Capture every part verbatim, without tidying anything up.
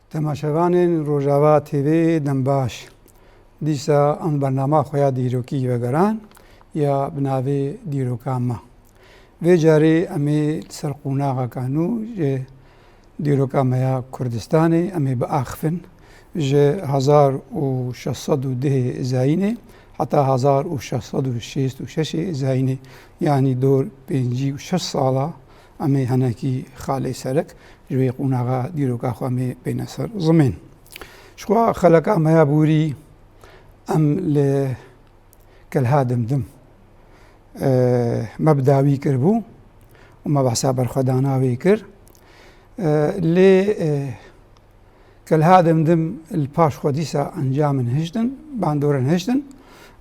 Temaşevanên Rojava T V dem baş. Dîsa em bernama xwe ya dîrokî vegeran ya bi navê Dîroka Me. Vê carê em ê li ser qonaxeka nû ji Dîroka Me ya Kurdistanê em ê biaxifin. Ji hezar û şeş sed û dehê zayînê heta hezar û şeş sed û şêst û şeşê zayînê, yanî dor pêncî û şeş sala, em ê hinekî xalê serek ji wê qonaxa dîroka xwe em ê bêne ser zimên. Ji xwe xeleka me ya borî em li Kelha Dimdim, e, me bi dawî kiribû û me behsa berxwedana wê kir. E, lê, e, Kelha Dimdim li paş xwe dîsa encamin hiştin, bandorin hiştin.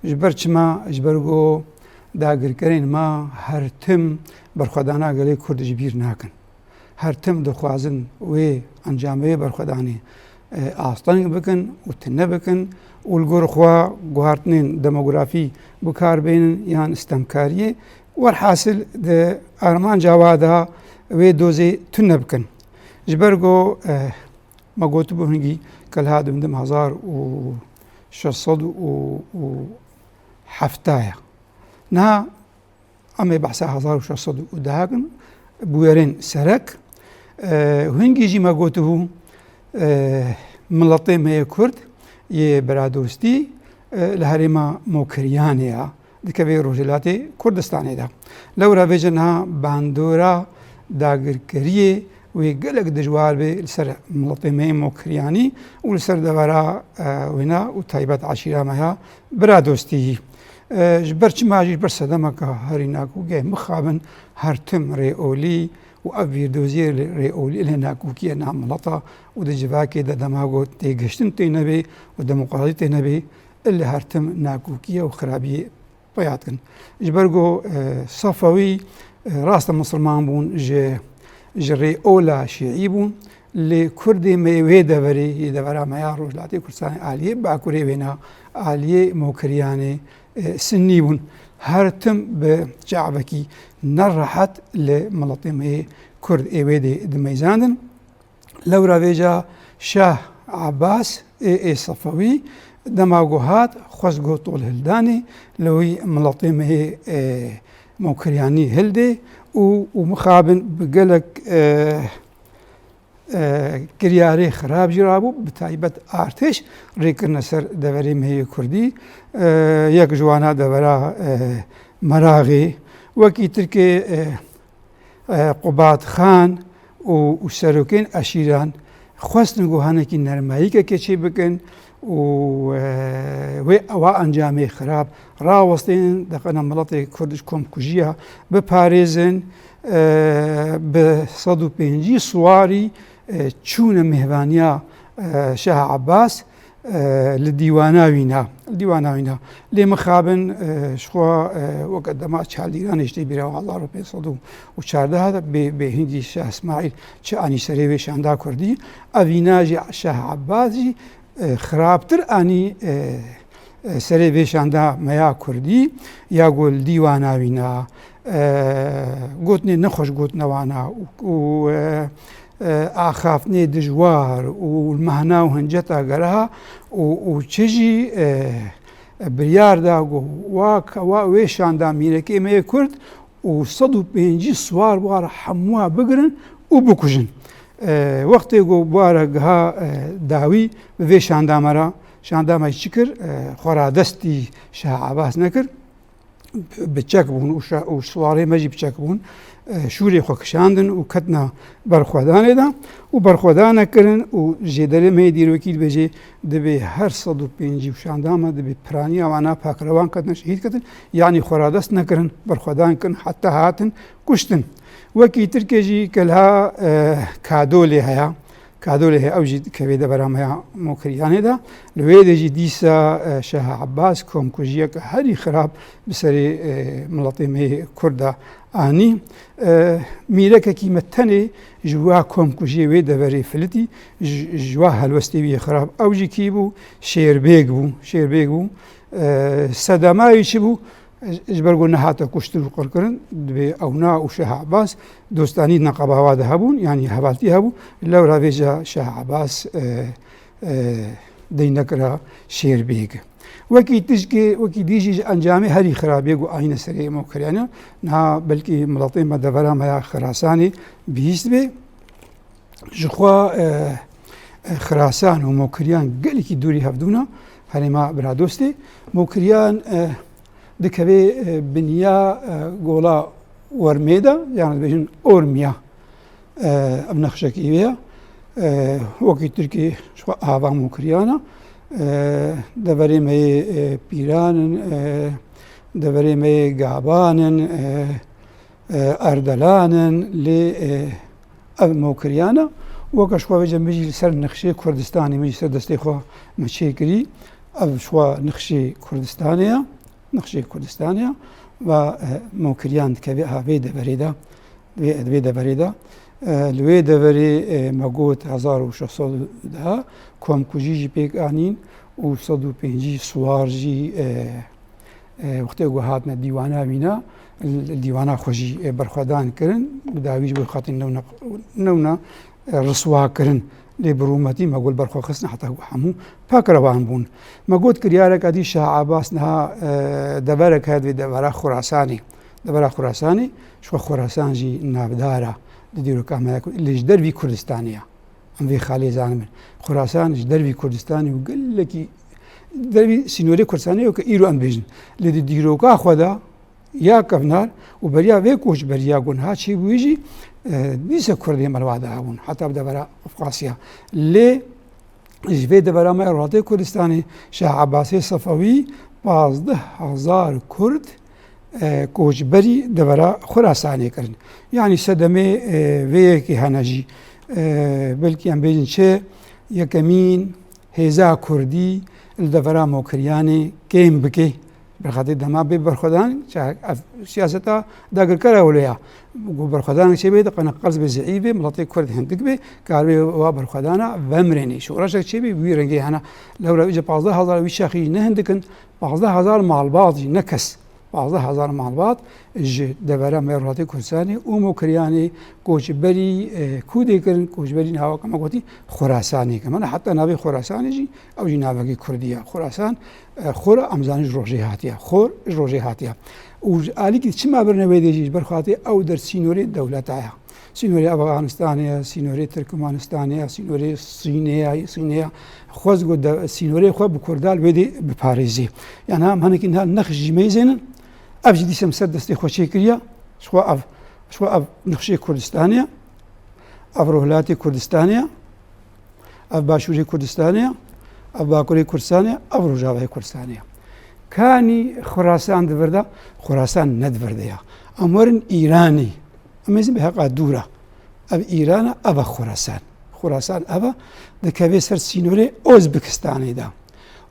Ji ber çima? Ji ber ku dagirkerên me her tim berxwedana gelê Kurd ji bîr nakin. Her tim dixwazin wê encamê, wê berxwedanê, e, asteng bikin û tune bikin û li gor xwe guhartinên demografî bi kar bênin yan stemkariyê. Werhasil di armanca wa de wê dozê tune bikin. Ji ber ku, e, me gotibû hingî Kelha Dimdim hezar û şeş sed û hefta ye. Niha em ê behsa hezar û şeş sed û deh kin, bûyerên serek. E, hingî jî me gotibû, e, miletê me yê Kurd yê biradostî, e, li herêma Mokiryanê ya, dikeve Rojhilatê Kurdistanê de. Lewra vêce niha bandora dagirkeriyê wê gelek dijwar bê li ser miletê me yê Mokiryanî û li ser devera, e, wêna û taybet eşîra me ya biradostî. E, ji ber çima jî, ji ber sedemeke herî nakokê mixabin her tim rêolî û ev vîrdoziyê rê-, rêolî lê nakokî ye nav mileta û di civakê de dema ku têgihiştin tê nebê û demokrasî tê nebê, li her tim nakokî ye û xirabiyê peya dikin. Ji ber ku, e, Sefewî, e, rast e misilman bûn, ji, ji rêola şîî bûn, lê Kurdê me yê wê deverê, yê devera me ya Rojhilatê Kurdistanê aliyê Bakurê wêna, aliyê Mokiryanê, e, Sinnî bûn. Her tim bi çavekî nerehet li miletê me yê Kurd ê wê dê dimeyzandin. Lewra vêca Şah Abbas ê, ê Sefewî dema ku hat, xwest ku tolhildanê li wî miletê me yê, e, Mokiryanî hildê û, û mixabin bi gelek, e, e, kiryarê xirab jî rabû, bi taybet artêş rê kirine ser deverê me yê Kurdî. E, yek ji wana devera, e, Meraxê, wekî Tirkê, e, e, Qubat Xan û, û serokên eşîran xwestin ku hinekî nermayîkekê çê bikin û, e, wê ewa encamê xirab rawestên, deqena miletê Kurd ji komkujiya biparêzin. E, bi sed û pêncî siwarî, e, çûne mêhvaniya, e, Şah Abbas, e, li dîwana wîna, li dîwana wîna. Lê mixabin, e, ji xwe, e, weke dema Çaldîranê ji tê bîra hezar û pênc sed û çardeh de bê, bê hingî Şah Îsmaîl çi anî serê wê şanda Kurdî, ev vîna jî Şah Abbas jî, e, xirabtir anî, e, e, serê vê şanda me ya Kurdî, ya ku li dîwana wîna, e, gotinê nexweş gotine wana û, û, e, e, axaftinê dijwar û mehna û hinceta geraha û, û çi jî, e, biryar da ku wa, wa wê şanda mîrekê me yê Kurd û sed û pêncî siwar wara hemûa bigirin û bikujin. E, wextê ku wara giha, e, dawî bi vê şanda me re, şanda me çi kir? E, xwe radestî Şah Abbas nekir. bi çek bûn û şa-, û siwarê me jî bi çek bûn. E, şûrê xwe kişandin û ketina berxwedanê de û berxwedanek kirin û jêderê me yê dîrokî dibêje, dibê her sed û pêncî şanda me dibê piraniya wana pakrewan ketine şehîd ketin, yanî xwe radest nekirin, berxwedan kirin, heta hatin kuştin. Wekî Tirkê jî Kelha, e, Kadolê heye. Kadolê heye, ew jî dikeve devera me ya Mokiryanê de. Li wê de jî dîsa, e, Şah Abbas komkujiyeke herî xirab bi serê, e, miletê me yê Kurd de anî. E, mîrekekî me tenê ji wa komkujiyê wê deverê filitî, ji, ji wa helwestê wî yê xirab. Ew jî kî bû? Şêrbêg bû. Şêrbêg bû. E, sedema wî çi bû? Ji ber ku nehate kuştin û qirkirin, divê ewna û Şah Ebas dostanî neqeba wa de hebûn, yanî hevaltî hebû, lewra vêca Şah Ebas, e, e, deynekira Şêrbêg. Wekî tişkê, wekî dî jî ji encamê herî xirabê ku ayîne serê Mokiryana, niha belkî miletê me devera me ya Xirasanê bihîst bê. Ji xwe, e, e, Xirasan û Mokiryan gelekî dûrî hevdûna, herêma Biradostê. Mokiryan, e, dikeve, e, biniya, e, gola Wermê de, yan dibêjin Ormiya. E, ev nexşekî wê ye. E, wekî Tirkî ji xwe ava Mokiryan e. E, deverê me yê, e, Pîran in, e, deverê me yê Gaban in, e, e, Erdelan in, lê, e, ev Mokiryan e. Weke ji xwe vêce min jî li ser nexşê Kurdistanê, min jî ser destê xwe me çêkirî. Ev ji xwe nexşê Kurdistanê ye. Nexşê Kurdistanê ya ve, e, Mokiryan dikeve ha vê deverê de, vê, vê deverê de. E, li wê deverê, e, me got hezar û şeş sed û deh komkujî jî pêk anîn û sed û pêncî siwar jî, e, e, wextê ku hatine dîwana wîna, li dîwana xwe jî, e, berxwedan kirin. Bi dawî ji bo xatir newna, newna e, riswa kirin. Lê bi rûmetî me got berxwe xistin heta ku hemû pak rewan bûn. Me got kiryareka dî Şah Abbas niha, e, deverek heye divê devera Xurasanê. Devera Xurasanê, ji xwe Xurasan jî navdar e di dîroka me de, lê ji dervî Kurdistanê ye. Em vê xalê zanibin. Xurasan ji dervî Kurdistanê û gelekî dervî sînorê Kurdistanê ye ku îro em bêjin. Lê di dîroka xwe de ya kevnar û beriya vê koçberiya ku niha çêbûyî jî, e, dîse Kurdê me li wa de hebûn, heta bi devera Qafqasya. Lê ji vê devera me ya Rojhilatê Kurdistanê Şah Ebasê Sefewî pazdeh hezar Kurd, e, koçberî devera Xurasanê kirin. Yanî sedemê, e, vê yekê hene jî, e, belkî em bêjin çi yekemîn hêza Kurdî li devera Mokiryanê kêm bike. Bi xatir dema bê berxwedan, ça-, ev siyaseta dagirkera wilo ya. Ku berxwedan çê bê, diqene qerz bê, zeîf bê, miletê Kurd hindik bê, karibê wa berxwedana vemirênê. Şoreşek çê bê, wî rengê hene. Lewra îca pazdeh hezar wî çaxî ne hindik in, pazdeh hezar malbat jî, ne kes. Pazdeh hezar malbat ji devera me ya Rojhilatê Kurdistanê û Mokiryanê koçberî, e, kûdê kirin, koçberî niha weke me gotî Xurasanê kirin. Heta navê Xurasanê jî, ew jî navekî Kurdî ye. Xurasan, e, Xor em zanin ji rojê hatiye. Xor ji rojê hatiye. Û ji alîkî çima birine wê dê jî, ji ber xatê ew der sînorê dewleta ye. Sînorê Afganistanê ye, sînorê Tirkmenistanê ye, sînorê Sînê ye, Sînê ye. Xwest got de sînorê xwe bi Kurda li wê dê biparêzê. Yan ha em hinekî niha nexş jî meyzênin. Ev jî dîsa em ser destê xwe çêkiriye. Ji xwe ev, ji xwe ev nexşê Kurdistanê ye. Ev Rojhilatê Kurdistanê ye. Ev Başûrê Kurdistanê ye. Ev Bakurê Kurdistanê ye. Ev Rojavayê Kurdistanê ye. Kanî Xurasan di vir de? Xurasan ne di vir de ya. Em werin Îranê. Em êzin bi heqa dû re. Ev Îran e, ev e Xurasan. Xurasan ev e, dikeve ser sînorê Ozbekistanê de.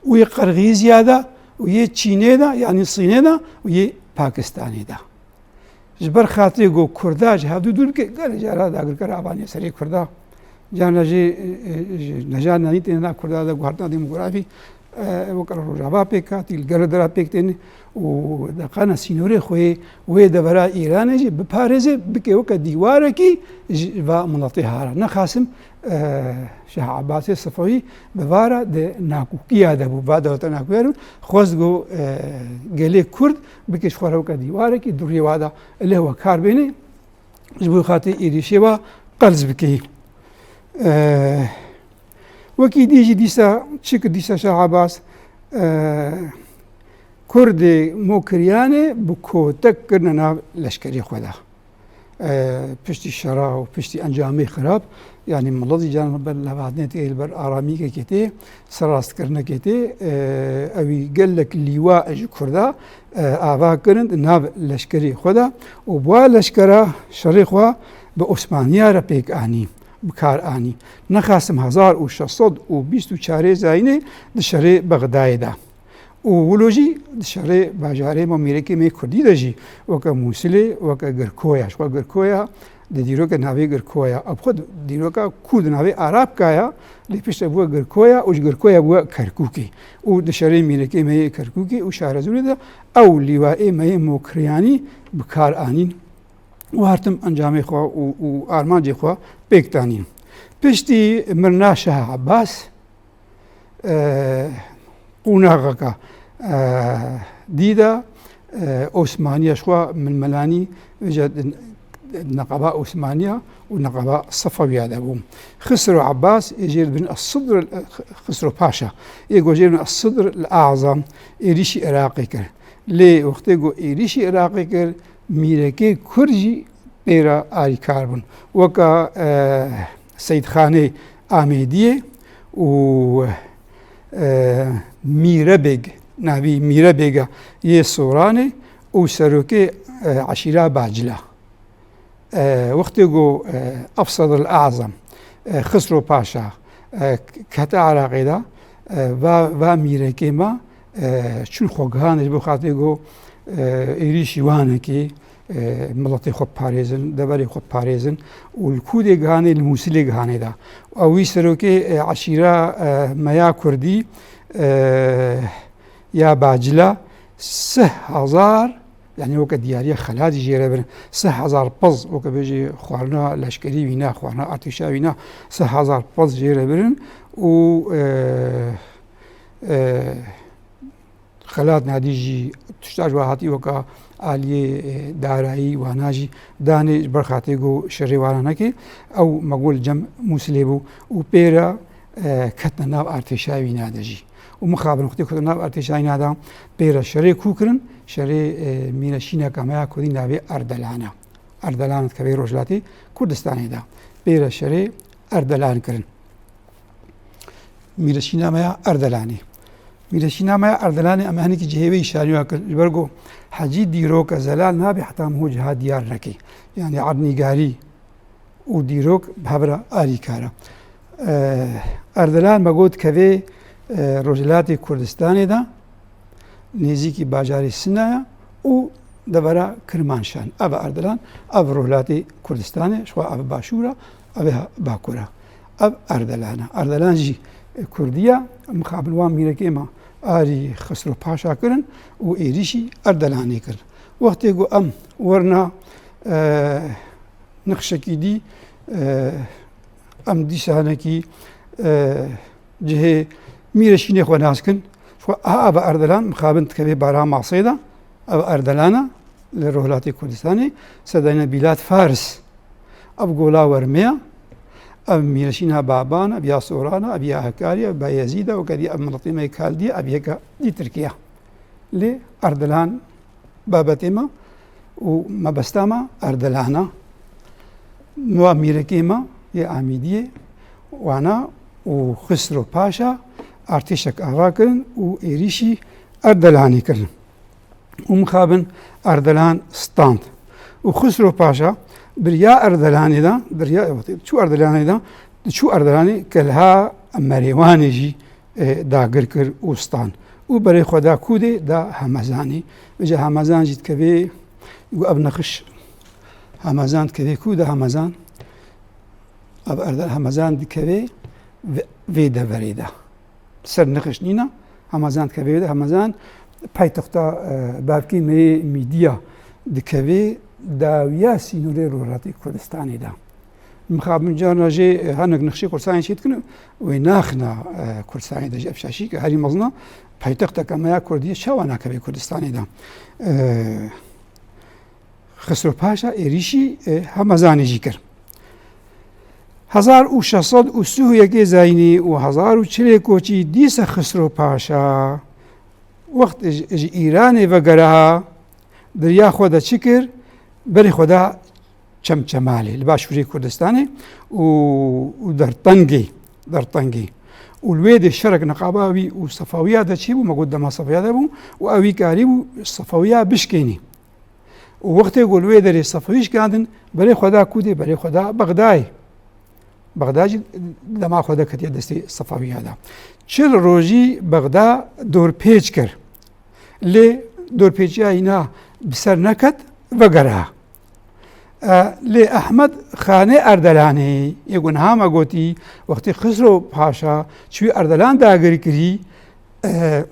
Û yê Qirgîzya de, û yê Çînê de, yanî Sînê de, û yê Pakistanê de. Ji ber xatirê ku Kurda ji hevdû dûr bike, gelek cara dagirker avaniye serê Kurda. Carna jî, e, e, ji neja nanî têne nav Kurda de guhertina demografî, e, weke Rojava pêk hatî, li gelek dera pêk tên û deqana sînorê xwe yê wê devera Îranê jî biparêze, bike weke dîwarekî ji va miletê hara. Nexasim, e, Şah Abbasê Sefewî bi vara di nakokiya de bû, va dewleta nakokiya de bû, xwest ku, e, gelê Kurd bike ji xwe re weke dîwarekî duriyê wa de lê we kar bêne. Ji bo xatirê êrîşê wa qerz bikeyî. Eh, wekî dî jî dîsa çi kir dîsa Şah Abbas, eh, Kurdê Mokiryanê bi kotek kirine nav leşkerê xwe de. Eh, piştî şera û piştî encamê xirab, yanî milet jî carna ber levhatinê tê, li ber aramîkekê tê, serrastkirinekê tê, e, ewî gelek lîwa ji Kurda, e, ava kirin di nav leşkerê xwe de û bi wa leşkera şerê xwe bi Osmaniya re pêk anî, bi kar anî. Nexasim hezar û şeş sed û bîst û çarê zayînê di şerê Bexdayê de. Û wilo jî di şerê bajarê me mîrekê me Kurdî de jî weke Mûsilê, weke Girkoya, ji xwe Girkoya, Di dîroka navê Girkoya, ew xwe dîroka ku di navê Arabka ya, lê piştre bûye Girkoya û ji Girkoya bûye Kerkûkê. Û di şerê mîrekê me yê Kerkûkê û Şarezûrê de ew lîwaê me yê Mokriyanî bi kar anîn û her tim encamê xwe û, û armancê xwe pêk danîn. Piştî mirina Şah Ebas, e, qonaxeke, e, dî de, e, Osmaniya ji xwe milmelanî, vêca di neqeba Osmaniya û neqeba Sefewiya de bû. Xisro Ebas ê jê re dibin Es-Sidr, Xisro Paşa ê ku jê re dibin Es-Sidr el-Azam êrîşî Iraqê kir. Lê wextê ku êrîşî Iraqê kir, mîrekê Kurd jî pê re alîkar bûn. Weka, e, Seydxanê Amêdiyê û, e, Mîrebêg, navî Mîrebêga yê Soranê û serokê, e, eşîra Bacila. E, wextê ku, e, Efsedil Azam, e, Xisro Paşa, e, kete Iraqê de, e, va, va mîrekê me, e, çûn xwe gihanê ji bo xatirê ku, e, êrîşî wanekê, e, miletê xwe parêzin, deverê xwe parêzin û li Kûdê gihanê, li Mûsilê gihanê de. Ew wî serokê, e, eşîra, e, me ya Kurdî, e, ya Bacila, sih hezar, yanî weke diyariya xelatî jê re birin, sih hezar piz, weke bêjî xwarina leşkerî wîna, xwarina artêşa wîna, sih hezar piz jê re birin û, e, e, xelat nadî jî tişta ji wa hatî weka aliyê, e, darayî wana jî danê ji ber xatirê ku şerê wana neke, ew me got li cem Mûsilê bû û pê re, e, ketine nav artêşa wîna de jî. Û mixabin wextê ketine nav artêşa wîna de pê re şerê ku kirin, şerê, e, mîreşîneka me ya Kurdî navê Erdelan e. Erdelan dikeve Rojhilatê Kurdistanê de. Pê re şerê Erdelan kirin. Mîreşîna me ya Erdelanê. Mîreşîna me ya Erdelanê em hinekî cihê wê îşaniya kir. Ji ber ku hecî dîroke zelal nabe heta min hû ciha diyar neke. Yanî erdnîgarî û dîrok bi hev re alîkar e. Eee, Erdelan me got dikeve, eee, Rojhilatê Kurdistanê de, nêzîkî bajarê Sinaya û devera Kirmanşan. Ev Erdelan, ev Rojhilatê Kurdistanê, ji xwe ev Başûr e, ev ê Bakur e. Ev Erdelan e. Erdelan jî, e, Kurdî ye, mixabin wan mîrekê me arî Xisro Paşa kirin û êrîşî Erdelanê kirin. Wextê ku em werna, e, nexşekî dî, e, em dîsa hinekî, e, cihê mîreşînê xwe nas kin. Ji xwe aha ev Erdelan mixabin dikeve bara masê de, ev Erdelan e li Rojhilatê Kurdistanê, serdayîna Bîlad Fars. Ev gola wermê ye, ev mîreşîna Baban e, ev ya Soran e, ev ya Hekarî, ev Bayezîd e, weke dî ev miletê me yê Kaldî ye, ev yeke dî Tirkiye. Lê Erdelan babetê me û mebesta me Erdelan e. Wa mîrekê me yê Amîdiyê wana û Xisro Paşa artêşek ava kirin û êrîşî Erdelanê kirin. Û mixabin Erdelan stand. Û Xisro Paşa biriya Erdelanê de, biriya, çû Erdelanê de, çû Erdelanê Kelha Merêwanê jî e, dagir kir û stan. Û berê xwe da Kûdê, da Hemezanê. Vêca Hemezan jî dikevê, got ev nexiş Hemezan dikevê ku da Hemezan, ev Erdal Hemezan dikevê vê, vê deverê de. Ser nexiş nîna, Hemezan dikevê vê de. Hemezan paytexta, e, bavkê me yê Mîdiya dikevê dawiya sînorê Rojhilatê Kurdistanê de. Mixabin carna jê, e, hinek nexşê Kurdistanê çê dikin, wê naxina, e, Kurdistanê de jî ev şaşî ke herî mezin e, paytexteke me ya Kurdî ye, çawa nakeve Kurdistanê de? E, Xisro Paşa êrîşî, e, Hemezanê jî kir. Hezar û şeş sed û sî û yekê zayînî û hezar û çilê koçî dîsa Xisro Paşa wext ji, ji Îranê vegera, di riya xwe de çi kir? Berê xwe da Çemçemalê, li başûrê Kurdistanê û, û Dertengê, Dertengê. Û li wê de şerek niqaba wî û Sefewiya de çêbû, me got dema Sefewiya de bû û ew wî karîbû Sefewiya bişkênî. Û wextê ku li wê derê Sefewî şikandin, berê xwe da Kûdê, berê xwe da Bexdayê. Bexda jî dema xwe de ketiye destê Sefewiya de. Çil rojî Bexda dorpêç kir. Lê dorpêçiya hîna bi ser neket, vegera. E, lê Ehmed Xanê Erdelanê, yê ku niha me gotî, wextê Xisro Paşa çûyî Erdelan dagir kirî, e,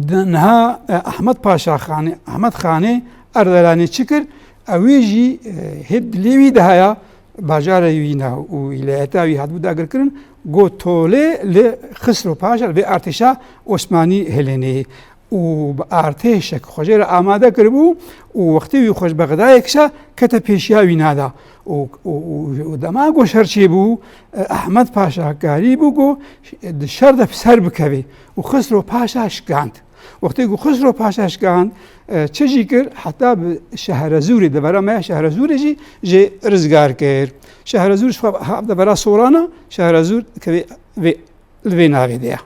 di-, niha, e, Ehmed Paşa Xanê, Ehmed Xanê Erdelanê çi kir? Ewî jî, e, hê dilê wî de haya, bajarê wî ne û wîlayeta wî hatibû dagirkirin, got tolê li Xisro Paşa, li vê artêşa Osmanî hilênê. Û bi artêşek xwe jê re amade kiribû û wextê wî xwe ji Bexdayê kişa kete pêşiya wîna de. Û, û, û, û dema ku şer çêbû, e, Ehmed Paşa karîbû ku di şer de bi ser bikevê û Xisro Paşa şikand. Wextê ku Xisro Paşa şikand, e, çi jî kir, heta bi Şehrezûrê, devera me ya Şehrezûrê jî jê rizgar kir. Şehrezûr ji xwe ha devera Sorana, Şehrezûr dikeve vê, li vê navê de ye.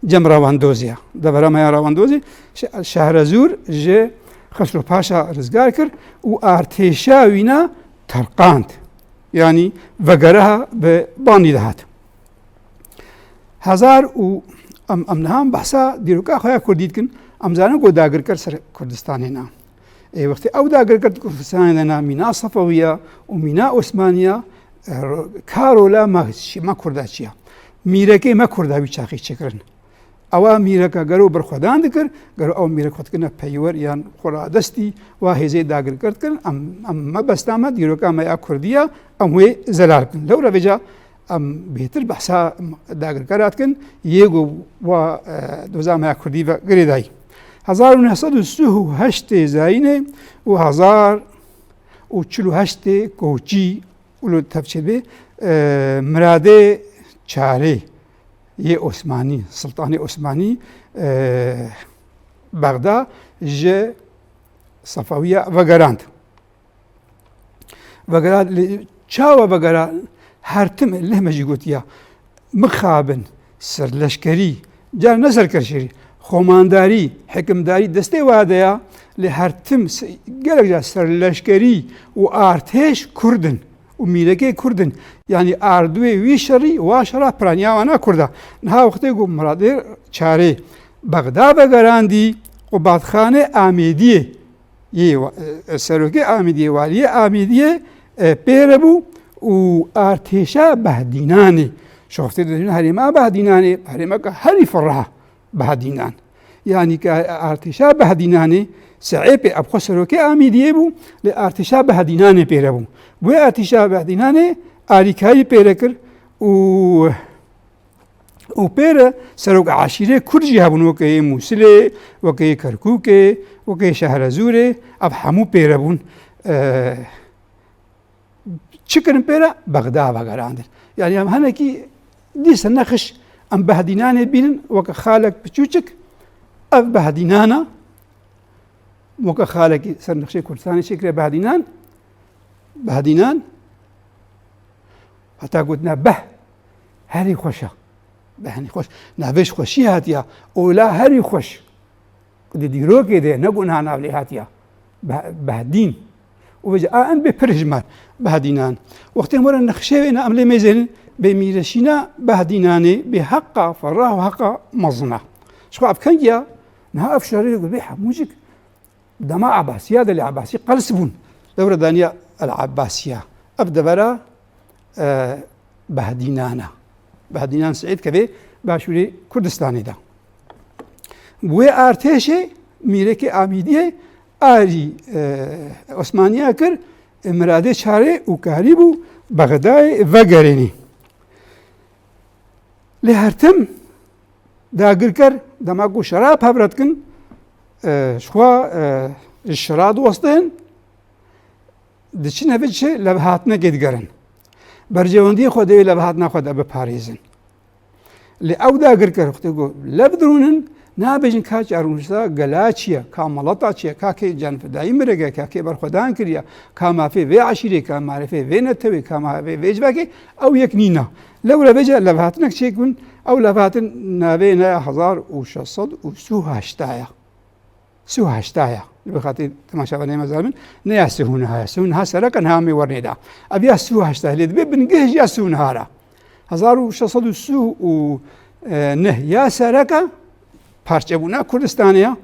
Cem Rawandozê ye. Devera me ya Rawandozê, Şe-, Şehrezûr ji Xisro Paşa rizgar kir û artêşa wîna terqand. Yanî vegeriha bi bandî dihat. Hezar û em, em niha behsa dîroka xwe ya Kurdî dikin, em zanin ku dagirker ser Kurdistanê ne. Ê, wextê ew dagirker di Kurdistanê de ne, mîna Sefewiya û mîna Osmaniya, e, ro-, ka rola me, me Kurda çi ya? Mîrekê me Kurda wî çaxî çêkirin. Ewa mîreka gero berxwedan dikir, gero ew mîrek xwe dikirine peywer yan xwe radestî, wa hêzê dagirker dikirin, em, em mebesta me, dîroka me ya Kurdî ya, em wê zelal bikin. Lewra vêca em bêtir behsa dagirkera dikin, yê ku wa, e, doza me ya Kurdî ve girêdayî. Hezar û neh sed û sî û heştê zayînê û hezar û çil û heştê koçî û li tev çêdibê, e, Miradê Çarê yê Osmanî, Sultanê Osmanî, e, Bexda ji Sefewiya vegerand. Vegera li çawa vegera her tim leh me jî gotiya, mixabin, serleşkerî, car ne serleşkerî, xomandarî, hikimdarî destê wa de ya, lê her tim se-, gelek car serleşkerî û artêş Kurd in û mîrekê Kurd in. Yanî ardûyê wî şerî, wa şera piraniya wana Kurda. Niha wextê ku Miradê Çarê Bexda vegerandî, Qubatxanê Amêdiyê yê wa-, e, serokê Amêdiyê, waliyê Amêdiyê, e, pê re bû û artêşa Behdînanê, şoftê dibêjin herêma Behdînanê, herêmeke herî fireh Behdînan. Yanî ke artêşa Behdînanê, Seêpê ev xwe serokê Amêdiyê bû, lê artêşa Behdînanê pê re bû. Wê artêşa Behdînanê alîkarî pê re kir û û pê re serok eşîrê Kurd jî hebûn, weke yê Mûsilê, weke yê Kerkûkê, weke yê Şehrezûrê, ev hemû pê re bûn. E, çi kirin pê re? Bexda vegerandin. Yanî em hinekî dîsa nexiş em Behdînanê bînin, weke xalek piçûçik, ev Behdînana, weke xalekî ser nexşê Kurdistanê çêkire Behdînan, Behdînan, heta gotine beh, herî xweş e. Behnî xweş. Navê ji xweşî hatiya. Ola herî xweş. Di dîrokê de ne gunha nav lê hatiya. Be-, Behdîn. Û vêca a en bê pir hijmar. Behdînan. Wextê me re nexşê wê ne em lê mêzênin bê mîreşîna Behdînanê bê heqa ferah û heqa mezin e. Ji xwe ev kengî ya, niha ev şerê bê hemû jik Dema Ebasiya de li Ebasî qels bûn. Dewre daniya El Ebasiya. Ev devera, e, Behdînan e. Behdînan Seîd kevê başûrê Kurdistanê de. Wê artêşê mîrekê Amîdiyê arî, e, Osmaniya kir, e, Miradê Çarê û karîbû Bexdayê vegerênî. Lê her tim dagirker dema ku şerab hevre dikin, e, ji xwe, e, ji şera diwestin, diçine vê çi levhatinekê digerin. Berjewendiyê xwe dê wê levhatina xwe de biparêzin. Lê ew dagirker wextê ku lev dirûnin, nabêjin ka çi rûnişta gela çi ye, ka meleta çi ye, ka kê canfidayî mirege, ka kê berxwedan kiriye, ka mafê vê eşîrê, ka mafê vê netewê, ka mafê vê civakê, ew yek nîna. Lewre vêca levhatinek çêkbûn, ew levhatin navê ne hezar û şeş sed û sî û heşt ya. Sî û heşt ya. Bi xatir temaşevanê me zanin, ne ya sî û neh ya. Sî û neh sereke niha me wernê da. Ev ya sî û heşt lê dibe bingeh ya sî û neh ra. Hezar û şeş sed û sî û neh ya sereke parçebûna Kurdistanê ya.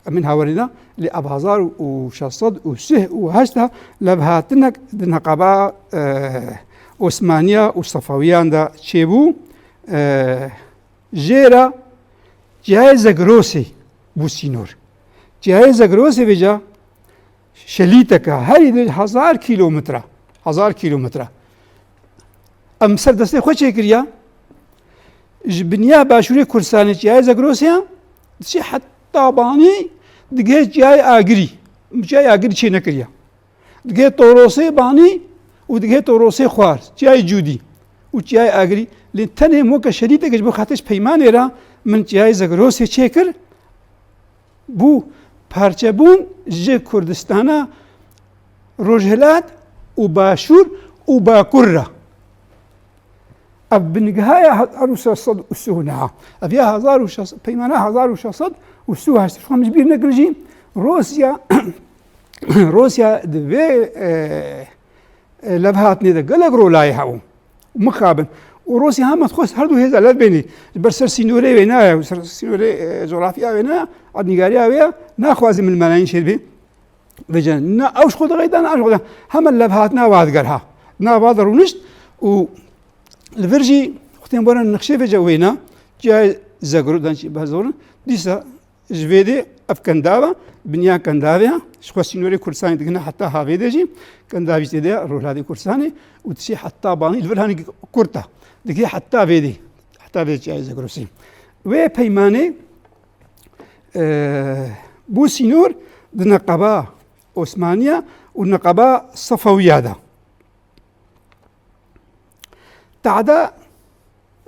Min hawerîna, lê ev hezar û şeş sed û sih û heşt de levhatinek di neqeba, e, Osmaniya û Sefewiyan de çêbû. E, jê re Çiyayê Zegrosê bû sînor. Çiyayê Zegrosê vêca şelîteke herî di hezar kîlometre, hezar kîlometre. Em ser destê xwe çêkiriya. Ji biniya başûrê Kurdistanê Çiyayê Zegrosê ya, diçe heta Banî, digihê Çiyayê Agirî. Çiyayê Agirî çê nekiriya. Digihê Torosê Banî û digihê Torosê Xwar, Çiyayê Cûdî û Çiyayê Agirî. Lê tenê weke şerîteke ji bo xatir ji peymanê re min Çiyayê Zegrosê çêkir. Bû parçebûn ji Kurdistana Rojhilat û Başûr û Bakur re. Ev bingeha ya hezar û şeş sed û sî û neh. Ev ya hezar û şeş sed, peymana hezar û şeş sed û sî û heşt. Şu an ji bîr nekirin jî, Rosya, Rosya di vê, e, e, levhatinê de gelek rolayê hebû. Mixabin. Û Rosya hema dixwest her du hêza lev bênî. Ji ber ser sînorê wê nayê, ser sînorê, e, coğrafya wê nayê, erdnîgariya wê ya, naxwaze milmelayîn çêdibe. Vêca, ne ew ji xwe diqeyda, ne ew ji xwe diqeyda. Hema levhatina wa digerha. Nava de rûnişt û li vir jî xwe tên boran nexşê vêca wêna, cihayê Zegro dan çi bezorin. Dîsa ji vê dê ev kendav e, binya kendavê ya, ji xwe sînorê Kurdistanê digihine heta havê de jî, kendavî tê de ya, Rojhilatê Kurdistanê û dişê heta Banî li vir hanî kurt e. Digihê heta vê dê, heta vê çiyayê Zegrosê. Wê peymanê, e, bû sînor di neqeba Osmaniya û neqeba Sefewiya de. Tehda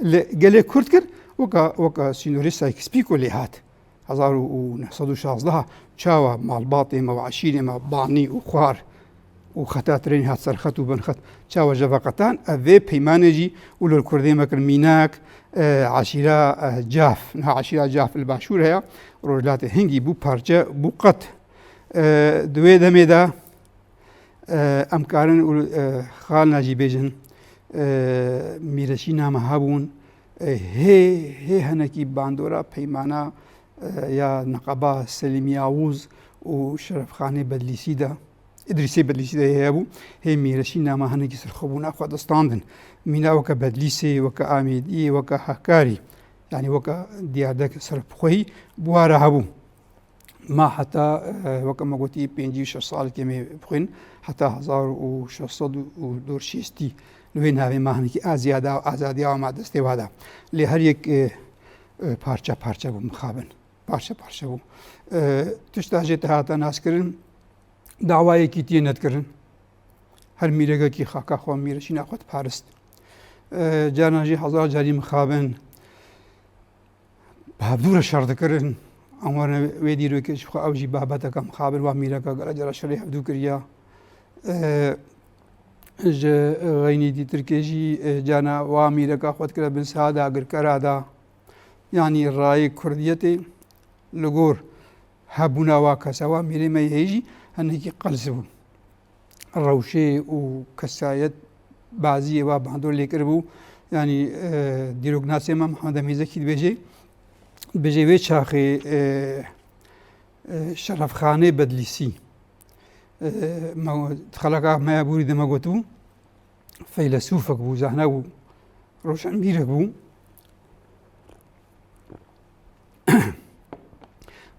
li gelê Kurd kir, weka, weka sînorê Sykes-Picot lê hat. Hezar û neh sed û şazdeh çawa malbatê me û eşîrê me Banî û Xwar û xeta trênê hat serxet û binxet çawa ji veqetan, ev vê peymanê jî û li Kurdê me kir mînak, e, eşîra, e, Caf. Niha eşîra Caf li Başûr heye, Rojhilatê Hingî bû parçe bû qet. E, di wê demê de, e, em karin û, e, xalina jî bêjin, e, mîreşîna me hebûn, e, hê, hê henekî bandora peymana, e, ya neqeba Selîm Yavuz û Şerefxanê Bedlîsî de, Îdrîsê Bedlîsî de heye bû, hê mîreşîna me henekî ser xwe bûna xwe distandin. Mîna weke Bedlîsê, weke Amêdiyê, weke Hekarî, yanî weke Diyarbekir ser bi xwehî bi wa re hebû. Ma heta, e, weke me gotî, pêncî û şeş salekê me bixwîn, heta hezar û şeş sed û dor şêstî li wê navê ma hinekî aziyada, azadiya ma destê wa da. Lê her yek, e, e, parçe parçe bû mixabin. Parçe parçe bû. E, tişta jê te hate naskirin, dawa yekîtiyê nedikirin. Her mîrekekî xaka xwe, mîreşîna xwe diparist. E, carna jî hezar carî mixabin. Bi hevdû re şer dikirin. Em werine wê dîrokê ji xwe, ew jî babeteke mixabin, wa mîreka gelek cara şerê hevdû kiriya. E, ji xeynî dîtirkê jî, e, cana wa mîreka xwe dikire bin saha dagirkera da. Yanî rayê kurdiyetê li gor hebûna wa kesa, wa mîrê me yê heyî jî hinekî qels bû. Rewşê û kesayet baziyê wa bandor lê kiribû. Yanî, e, dîroknasê me Mihemed Emîn Zekî dibêje, dibêje wê çaxê, e, e, Şerefxanê Bedlîsî, e, me, xeleka me ya borî de me gotibû, feylesûfek bû, zehne bû, roşenbîrek bû.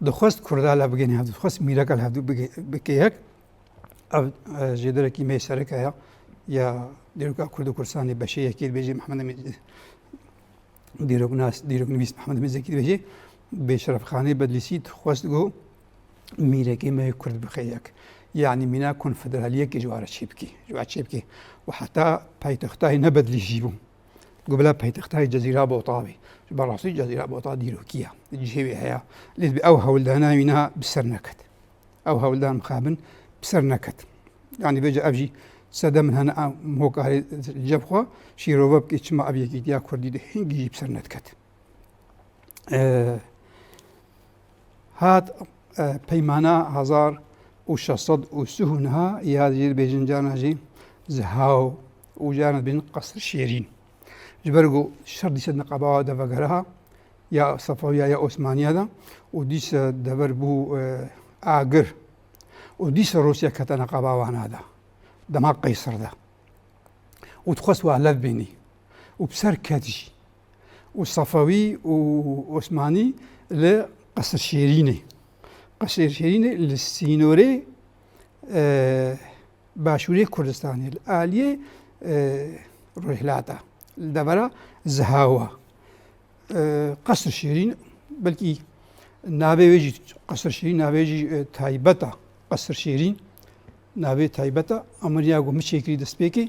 Dixwest Kurda li hev bigihîne hev, dixwest mîreka li hev bike yek. Ev, e, jêderekî me sereke ya, ya dîroka Kurd û Kurdistanê beşê yekê dibêje Mihemed Emîn, dîroknas, dîroknivîs Mihemed Emîn Zekî dibêje, Bêşerefxanê Bedlîsî dixwest ku mîrekê me yê Kurd bixe yek. Yanî mîna konfederaliyekê ji wa re çêbikê, ji wa çêbikê. Û heta paytextayê ne Bedlîsî bû. Ku bila paytextayê Cezîra Bota bê. Ji ber rastî Cezîra Bota dîrokî ye. Cihê wê heye. Lê divê ew hewldana wî niha bi ser neket. Ew hewldan mixabin bi ser neket. Yanî vêca ev jî sede min hene, em hokarê cem xwe şîrove bike, çima ev yekîtiya Kurdî de hingî jî bi ser nediket. E, hat, e, peymana hezar û şeş sed û sih û neh ya jî dibêjin carna jî Zihaw û carna dibêjin Qesr Şêrîn. Ji ber ku şer dîsa neqeba de vegeriha, ya Sefewiya ya Osmaniya de û dîsa dever bû, e, agir û dîsa Rûsya kete neqaba wana de, dema Qeysir de û dixwest wa lev bênî û bi ser ket jî. Û Sefewî û Osmanî li Qesir Şêrînê. Qesir Şêrînê li sînorê, e, başûrê Kurdistanê, li aliyê, e, rojhilata, li devera Zihawa. E, Qesir Şêrîn, belkî navê wê jî Qesir Şêrîn, navê jî, e, taybet e. Qesir Şêrîn, navê taybet e. Emir ya ku min çêkirî destpêkê,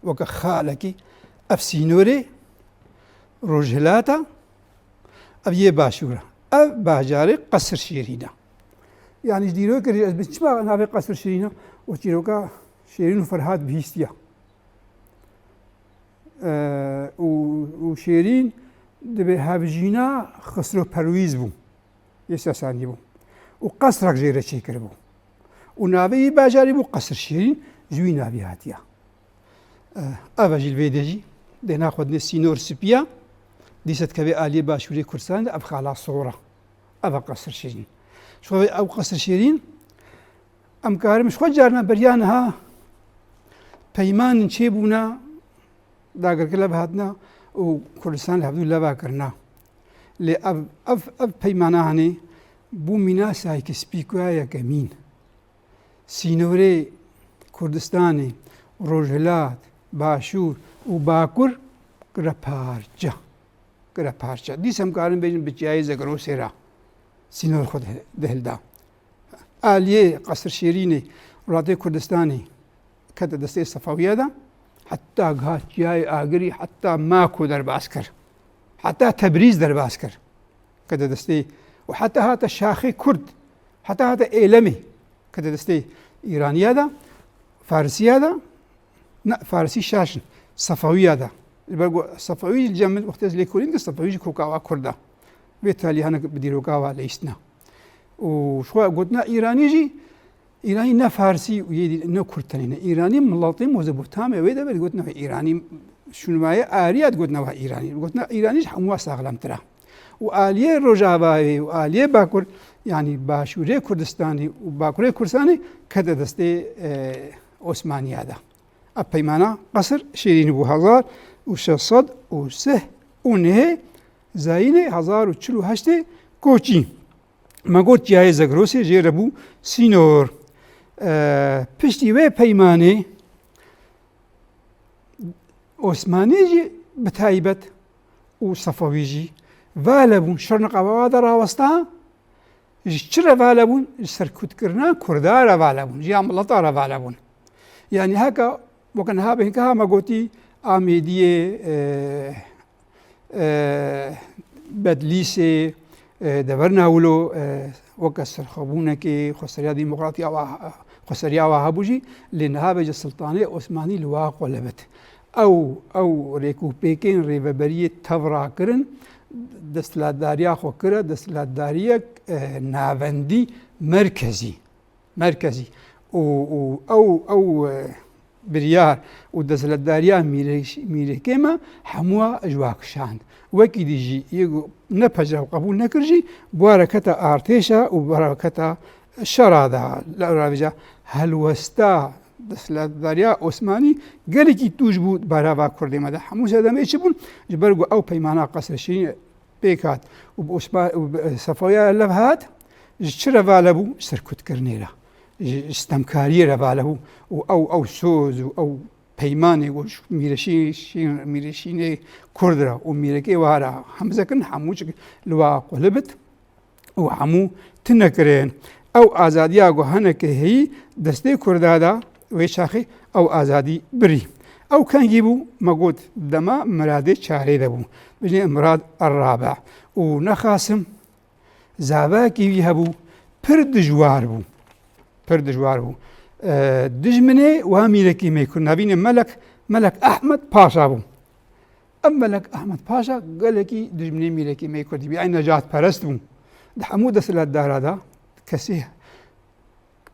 weke xalekî, ev sînorê rojhilata, ev yê başûr e. Ev bajarê Qesir Şêrîn e. Yanî ji dîrokê re ez bi çima navê Qesir Şêrîn e? O çîroka Şêrîn û Ferhad bihîstiya. Eee, û, û Şêrîn dibê hevjîna Xisro Perwîz bû. Yê Sesanî bû. Û qesrek jê re çêkiribû. Û navê wî bajarî bû Qesir Şêrîn, ji wî navî hatiye. Ev e jî li vê de jî dêna xwe dinê sînor spî ya, dîsa dikeve aliyê başûrê Kurdistanê de ev xala sor e. Ev e Qesir Şêrîn. Ji xwe ew Qesir Şêrîn, em karin ji xwe carna beriya niha peymanên çêbûna, dagirker lev hatina û Kurdistan li hevdû leva kirina. Lê ev, ev, ev peymana hanê bû mîna sayke spî ku ya yekemîn. Sînorê Kurdistanê, Rojhilat, Başûr û Bakur kire parçe. Kire parçe. Dîsa em karin bêjin bi çiyayê Zegrosê re sînor xwe dih-, dihilda. Aliyê Qesir Şêrînê, welatê Kurdistanê kete destê Sefewiya de, heta giha çiyayê Agirî, heta Mako derbas kir. Heta Tebrîz derbas kir. Kete destê, û heta hate şaxê Kurd, heta hate Êlemê, kete destê Îraniya de, Farisiya de, ne, Farisî şaş in, Sefewiya de. Ji ber ku Sefewî li cem min wextê ez lêkolîn kir, Sefewî jî koka wa Kurd e. Vê talî hinek bi dîroka wa leyîstina. Û ji xwe gotina Îranî jî, Îranî ne Farsî û yê dî-, ne Kurd tenê ne. Îranî miletê Mezopotamê wê de be digotina wê Îranî, şûnmayê Arya digotina wê Îranî. Gotina Îranî ji hemû saxlemtir e. Û aliyê Rojavayê û aliyê Bakur, yanî Başûrê Kurdistanê û Bakurê Kurdistanê kete destê, e, Osmaniya de. Ev peymana Qesir Şêrînî bû hezar û şeş sed û sih û nehê Zayînê hezar û çil û heştê koçî. Me got çiyayê Zegrosê jê re bû sînor. E, piştî wê peymanê Osmanî jî bi taybet û Sefewî jî vale bûn. Şer niqaba wa de rawesta. Ji çi re vale bûn? Ji serkutkirina Kurda re vale bûn. Ji ya mileta re vale bûn. Yanî heke weke niha bêhn ke ha me gotî Amêdiyê, e, e, Bedlîsê, e, deverna wilo, e, weke serxwebûnekê xweseriya demokratî awa, xweseriya wa hebû jî, lê niha bêje Siltanê Osmanî li wa qulibit. Ew, ew rêk û pêkên rêveberiyê tev rakirin, desthilatdariya xwe kire desthilatdariyek, e, navendî, merkezî. Merkezî. Û, û ew, ew, e, biryar û desthilatdariya mîreş-, mîrekê me hemûya ji wa kişand. Wekî dî jî yê ku ne pejra û qebûl nekir jî, bi wa re kete artêşa û bi wa re kete şera de. Li ewra vêca helwesta desthilatdariya Osmanî gelekî tûj bû di barava Kurdê me de. Hemû sedemê çi bûn? Ji ber ku ew peymana Qesrê Şîrîn pêk hat û bi Osma-, û bi Sefewiya lev hat, ji çi re vale bû? Ji serkutkirinê re, ji stemkariyê re vale bû û ew, ew soz û ew peymanê ku ji mîreşî-, şîn-, mîreşînê Kurd re û mîrekê wa re hemze kirin, hemû çik li wa qulibit û hemû tune kirin. Ew azadiya ku hinekê heyî destê Kurda da wê çaxê ew azadî birî. Ew kengî bû? Me got dema Miradê çarê de bû. Bijnê Mirad Errabe. Û nexasim zavakî wî hebû, pir dijwar bû. Pir dijwar bû. E, dijminê wa mîrekî me kir, navînê Melek, Melek Ehmed Paşa bû. Ev Melek Ehmed Paşa gelekî dijminê mîrekî me Kurdî bî. Ey necatperest bû. Di hemû desthilatdara de kesê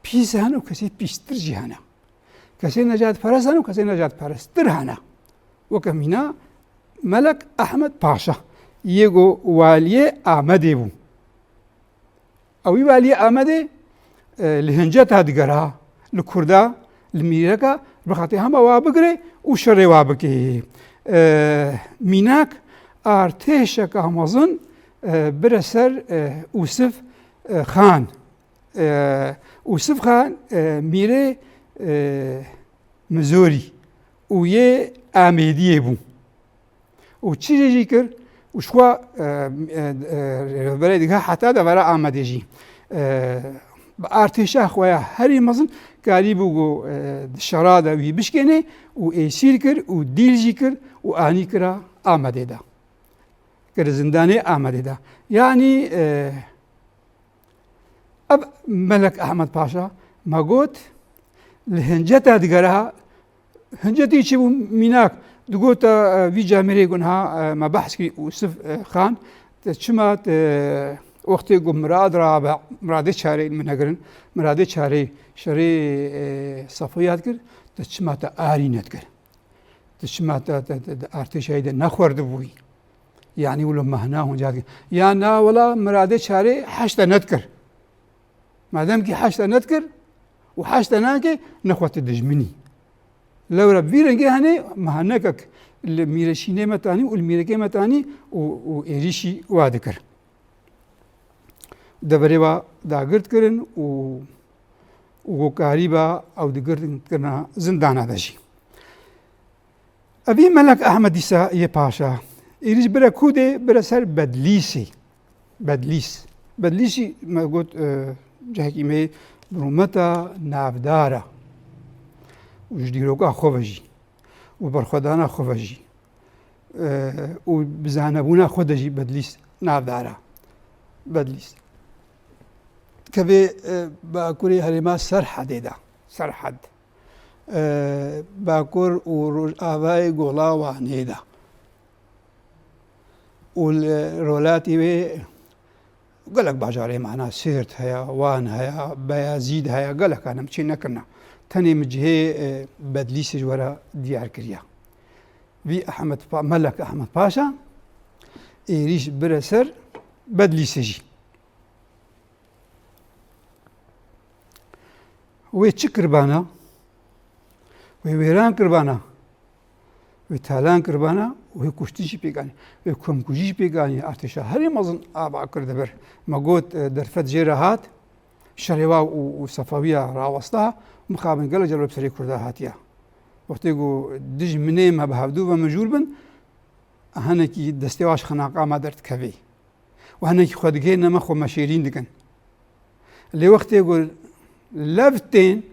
pîs hene û kesê pîstir jî hene. Kesê necatperest hene û kesê necatperesttir hene. Weke mîna Melek Ehmed Paşa. yê ku waliyê Amedê bû. Ew wî waliyê Amedê, e, li Hinceta digera, li Kurda, li Mîreka, bi xatê hema wa bigire û şerê wa bike. E, Mînak artêşeka mezin, e, bire ser, e, Ûsif, e, Xan. E, Ûsif Xan, e, mîrê, e, Mizorî û yê Amêdiyê bû. Û çi jê jî kir? Û ji xwe, e, e, e, rêveberê dige heta devera Amedê jî, e, bi artêşa xwe ya herî mezin karîbû ku, e, di şera de wî bişkêne û êsîr kir û dîl jî kir û anî kira Amedê de. Kir zindanê Amedê de. Yanî, e, ev Melek Ehmed Paşa me got, li Hinceta digera, Hincetî çi bû Mînak, digot, e, vî camêrê ku niha, e, me behs kirî Ûsif, e, Xan, te çima te wextê ku Mirad rabe, Miradê Çarê min negirin, Miradê Çarê şerê, e, Sefûya dikir, te çima te arî nedikir? Tu çima te, te, te, te artêşayî de nexwerdibûyî? Yanî wilo mehna hûn ca dikin. Ya na wela Miradê Çarê heşte nedikir. Madem kî heşte nedikir û heşte nake, nexwe tu dijminî. Lewra bi vî rengê hene mehanekek li mîreşînê me tanî û li mîrekê me tanî û, û êrîşî wa dikir. Deverê wa dagirt kirin û, û gokarî ba ew digirt kirina zindana de jî. Evî Melek Ehmed dîsa yê paşa. Êrîş bire ku dê, bire ser Bedlîsê. Bedlîs. Bedlîsî me got, e, cihekî me rûmeta navdar e. Û ji dîroka xwe ve jî. Û berxwedana xwe ve jî. E, û bi zanebûna xwe de jî Bedlîs navdar e. Bedlîs. Kevê, e, bakurê herêma Serhedê de. Serhed. E, bakur û rojavayê Gola Wanê de. Û li rolatî wê gelek bajarê mana Sêrt heye, Wan heye, Beyazîd heye, gelek hene, min çê nekirine. Tenê min cihê, e, Bedlîsê ji we re diyar kiriye. Vî Ehmed Pa-, Melek Ehmed Paşa êrîş bire ser Bedlîsê jî. Wê çi kirbana? Wê wêran kirbana? Wê talan kirbana? Wê kuştin jî pêk anî. Wê komkujî jî pêk anî. Artêşa herî mezin ava kir di vir. Me got, e, derfet jê re hat, şerê wa û, û Sefawiya rawesta, mixabin gelek caribe bi serê Kurda hatiye. Wextê ku dijminê me bi hevdû ve mijûl bin, hinekî destê wa ji xinaqa me derdikevê. Û hinekî xwe digihêne me, xwe me şêrîn dikin. Lê wextê ku lev tên,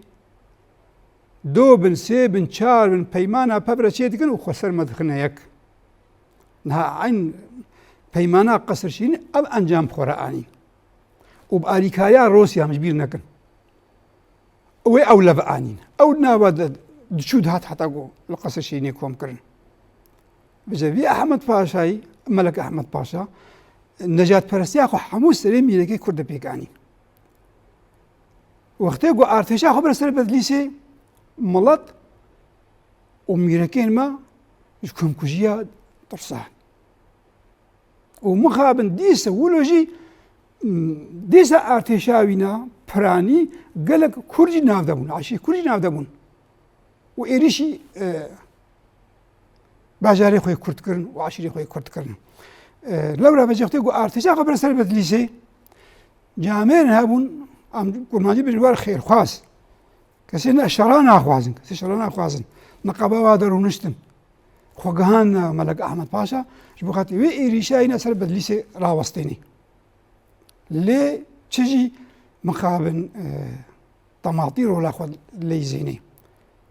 do bin, sê bin, çar bin, peymana pevre çê dikin û xwe ser me dixine yek. Niha eyn peymana Qesir Şîrîn ev encam bi xwe re anîn. Û bi alîkariya Rûsya em ji bîr nekin. Wê ew lev anîn. Ew nava de diçû dihat heta ku li Qesir Şîrînê kom kirin. Vêce vî Ehmed Paşayî, Melek Ehmed Paşa, nejadperestiya xwe hemû serê mîrekê Kurd de pêk anî. Wextê ku artêşa xwe bire ser Bedlîsê, milet û mîrekên me ji komkujiya tirsan. Û mixabin dîsa wilo jî, m, dîsa artêşa wîna piranî gelek Kurd jî nav de bûn, eşîrê Kurd jî nav de bûn. Û êrîşî, e, bajarê xwe yê Kurd kirin û eşîrê xwe yê Kurd kirin. E, lewra vecextê ku artêşa xwe bire ser Bedlîsê, camêrin hebûn, em kurmancî bêjin wer xêrxwaz. Kesê ne şera naxwazin, kesê şera naxwazin. Niqaba wa de rûniştin. Xwe gihandine Melek Ahmed Paşa, ji bo xatirî wê êrîşa yîna ser Bedlîsê rawestênê. Lê çi jî mixabin, e, tematî rola xwe leyzênê.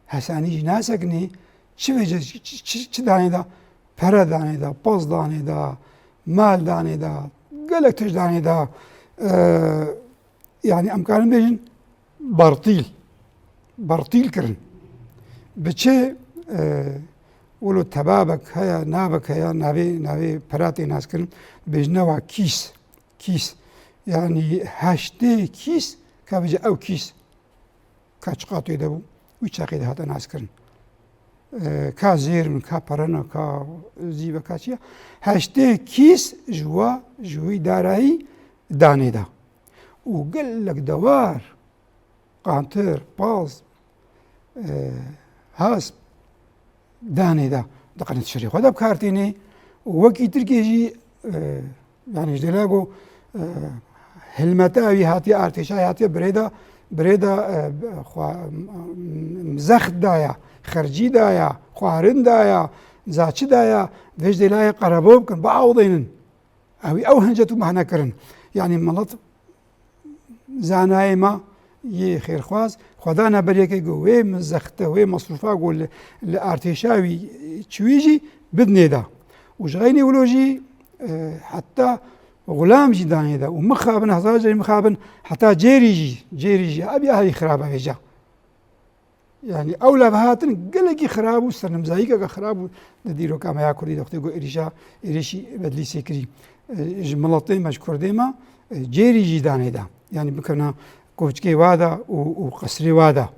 Hesanî jî nasekinê, çi vêce, çi, çi, çi danê de, pere danê de, pez danê de, mal danê de, gelek tişt danê de, e, yanî em karin bêjin, bertîl, bertîl kirin. Bi çi, e, wilo tebabek heye, navek heye, navê, navê pera tê naskirin, bêjine wa kîs, kîs. Yanî heştê kîs, ka bêje ew kîs, ka çiqa tê de bû, wî çaxê de hate naskirin. e, ka zêr in, ka pere ne, ka zîv e, ka çi ye. Heştê kîs ji wa, ji wî darayî danê da. Û gelek dewar, qantir, paz, e, hasp danê da. Diqenit şerê xwe de bi kar tînê. Û wekî Tirkiyê jî, e, yanî ji dêla ku, e, hilmeta wî hatiye, artêşa wî hatiye birê de, birê de, e, xwe, m-, m-, zext daya, xercî daya, xwarin daya, zaçi daya, vê ji dêlayê qerebo bikin, biawdênin. Ew ê ew hincet û mehne kirin. Yanî milet zanayê me yê xêrxwaz, xwe dane ber yekê ku wê min zexte, wê mesrûfa ku li, li artêşa wî çûyî jî bidinê da. Û ji xeynî wilo jî, e, heta xulam jî danê da. Û mixabin, hezar carî mixabin, heta cêrî jî, cêrî jî, ev ya herî xirab e vêca. Yanî ew levhatin gelekî xirab û sernimzayîkeke xirab û di dîroka me ya kurdî de wextê ku êrîşa, êrîşî Bedlîsê kirî, e, ji miletê me, ji kurdê me, e, cêrî jî danê da. Yanî bikevna koçkê wa da û, û qesrê wa da.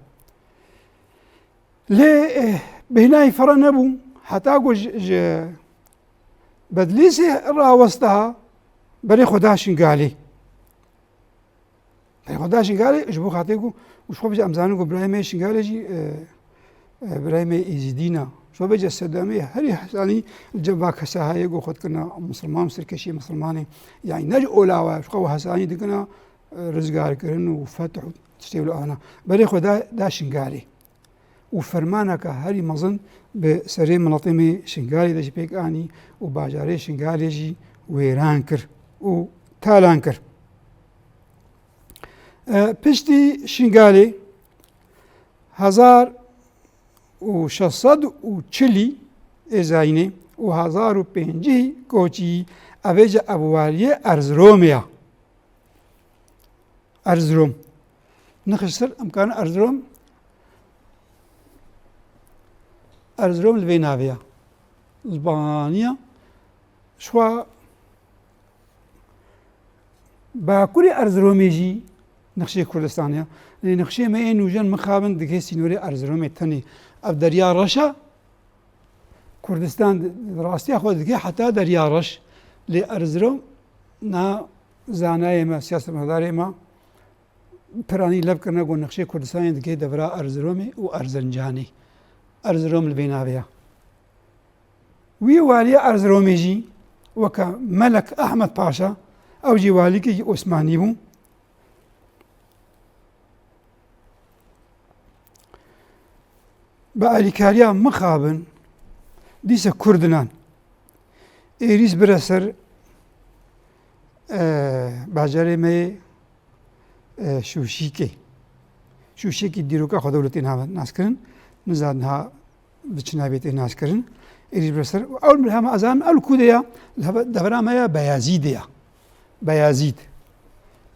Lê, e, bêhnayî fere nebû. Heta ku ji, ji Bedlîsê rawestiha berê xwe da Şingalê. Berê xwe da Şingalê, ji bo xatirê ku, û ji xwe bêje em zanin ku birayê me yê Şingalê jî, e, e, birayê me yê Êzîdî ne. Ji xwe bêje sedemê herî hesanî li cem va kesa heye ku xwe dikirina misilman, serkeşî misilmanê. Yanî ne ji olawa, ji xwe hesanî dikirina, e, rizgarkirin û feth û tiştê wilo ana. Berê xwe da, da Şingalê. Û fermaneke herî mezin bi serê miletê me Şingalê de jî pêk anî û bajarê Şingalê jî wêran kir û talan kir. E, piştî Şingalê hezar û şeş sed û çilî ê zayînê û hezar û pêncî koçî, evê jî ev waliyê Erziromê ya. Erzirom. Nixş ser em karin Erzirom, Erzirom li vê navê ya. Zibaniya şwa Bakurê Erziromê jî nexşê Kurdistanê ya. Lê nexşê me ê nûjen mixabin digê sînorê Erziromê tenê. Ev Derya Reş e. Kurdistan di, di rastiya xwe dike heta Derya Reş. Lê Erzirom na zanayê me, siyasetmedarê me piranî lev kirine ku nexşê Kurdistanê dike devera Erziromê û Erzincanê. Erzirom li vê navê ya. Wî waliyê Erziromê jî weke Melek Ehmed Paşa, ew jî walîkekî Osmanî bû. Bi alîkariya mixabin dîse Kurdinan êrîs bire ser, e, bajarê me yê, e, Şûşîkê. Şûşîkî dîroka Xwedewletê nave naskirin. Niza niha bi çi navê tê naskirin. Êrîs bire ser. Ew li hema ez zanim ew li ku de ya, li heve-, devera me ya Beyazîdê ya. Beyazîd.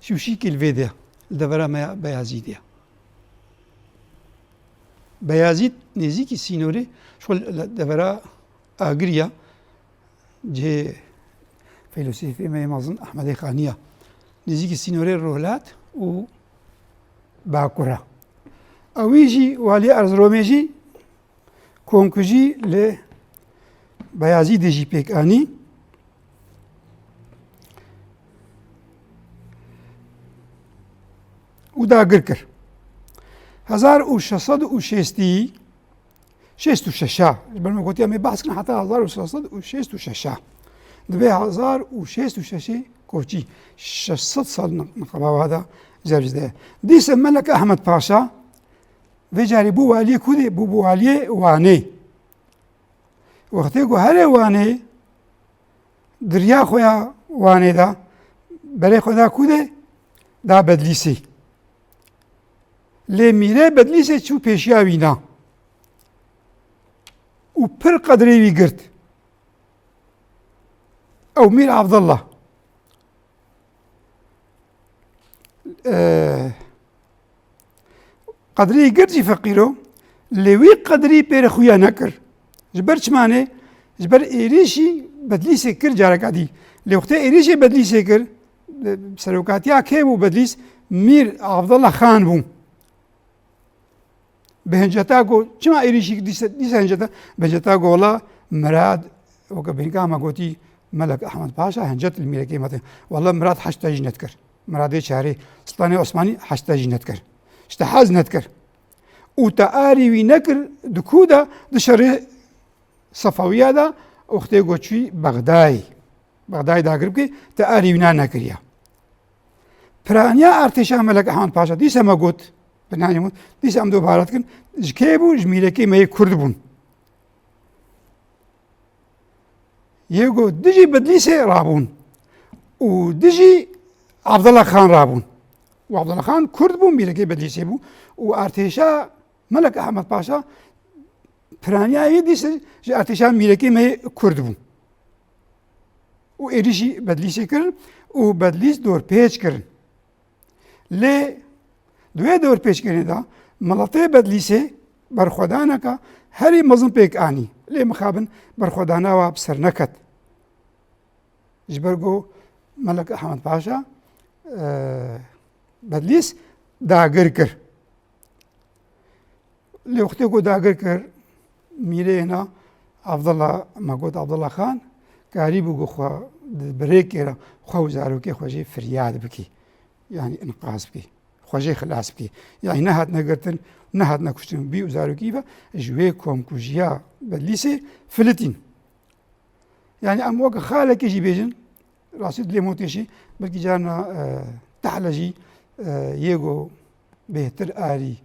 Şûşîkî li vê de ya. Li devera me ya Beyazîdê ya. Beyazîd nêzîkî sînorê, ji xwe li devera Agirî ya, cihê feylesûfê me yê mezin Ehmedê Xanî ya. Nêzîkî sînorê Rojhilat û Bakur e. Ewî jî, waliyê Erziromê jî komkujî li Beyazîdê jî pêk anî. Û dagir kir. Hezar û şeş sed û şêstî, şêst û şeş a, ji ber me gotiya me behs kirin heta hezar û şeş sed û şêst û şeş a. Dibe hezar û şêst û şeş ê koçî, şeş sed sal ni-, niqaba wa da zevcide. Dîse Melek Ehmed Paşa vê carî bû waliyê ku de? Bû, bû waliyê Wanê. Wextê ku herê Wanê di riya xwe ya Wanê de, berê xwe da ku de? Da Bedlîsê. Lê mîrê Bedlîsê çû pêşiya wî na û pir qedrê wî girt. Ew Mîr Abdullah. Eee, qedrî girt jî feqîro, lê wî qedrî pêre xuya nekir. Ji ber çimanê, ji ber êrîşî Bedlîsê kir careka dî. Lê wextê êrîşê Bedlîsê kir, serokatiya kê bû Bedlîs? Mîr Abdullah Xan bû. Bi hinceta got, çima êrîşî dîse, dîse hinceta? Bi hinceta got, wela Mirad, weke bênka me gotî, Melek Ehmed Paşa hincet li mîrekê me tê. Wela Mirad heşta jî nedikir. Miradê çarê, Sultanê Osmanî heşta jî nedikir. Ji te hez nedikir. Û te arî wî nekir, di ku de, di şerê Sefewiya de, wextê got çûyî Bexdayê. Bexdayê dagir bike, te arî wîna nekiriya. Piraniya artêşa Melek Ehmed Paşa, dîse me got, bi navê min, dîse em dobaret kin, ji kê bû? Ji mîrekê me yê Kurd bûn. Yê got, dijî Bedlîsê rabûn û dijî Abdullah Xan rabûn. Û Abdullah Xan Kurd bû, mîrekê Bedlîsê bû û artêşa Melek Ehmed Paşa piraniya wî dîse ji artêşa mîrekê me yê Kurd bû. Û êrîşî Bedlîsê kirin û Bedlîs dorpêç kirin. Lê di wê dorpêçkirinê de miletê Bedlîsê berxwedaneke herî mezin pêk anî. Lê mixabin berxwedana wa bi ser neket. Ji ber ku Melek Ehmed Paşa, e, Bedlîs dagir kir. Lê wextê ku dagir kir, mîrê hêna Abdullah, me got Abdullah Xan, karîbû ku xwe di birêkê re xwe û zarokê xwe jê firyad bikî. Yanî inqaz bikî. Xwe jê xilas bikî. Yanî nehatine girtin, nehatine kuştin. Bî û zarokî ve ji wê komkujiya Bedlîsê filitîn. Yanî em weke xalekê jî bêjin, rastî dilê me têşî, belkî carna, e, tehle jî, e, yê ku bêhtir arî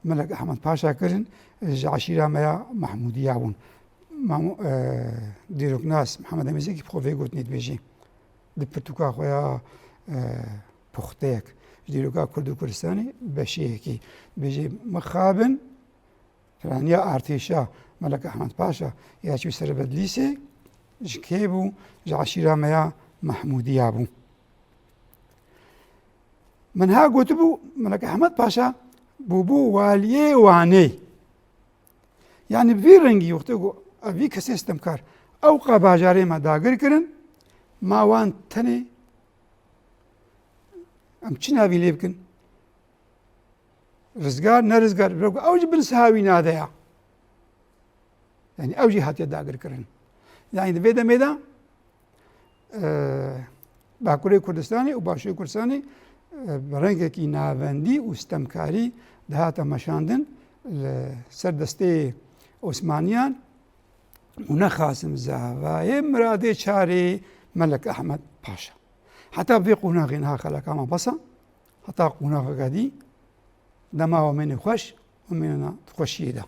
Melek Ehmed Paşa kirin, e, ji eşîra me ya Mehmûdiya bûn. Mamu-, e, dîroknas Mihemed Emîn Zekî bi xwe vê gotinê dibêjê. Di pirtûka xwe ya, e, puxteyek, ji dîroka Kurd û Kurdistanê beşê yekê dibêjê, mixabin Piraniya artêşa Melek Ehmed Paşa ya çû ser Bedlîsê ji kê bû? Ji eşîra me ya Mehmûdiya bû. Min ha gotibû, Melek Ehmed Paşa bûbû waliyê Wanê. Yanî bi vî rengî wextê ku ev vî kesê stemkar ewqa bajarê me dagir kirin, ma wan tenê em çi navî lê bikin? Rizgar, ne rizgar, bi ku ew jî bin siha wî nade ya. Yanî ew jî hatiye dagirkirin. Yanî di vê demê de, e, Bakurê Kurdistanê û Başûrê Kurdistanê, e, bi rengekî navendî û stemkarî dihate meşandin li ser destê Osmaniyan û nexasim zavayê miradê çarê Melek Ehmed Paşa. Heta bi vê qonaxê niha xeleka me bes e. Heta qonaxeke dî, dema we mêne xweş, we mêne di xweşiyê de.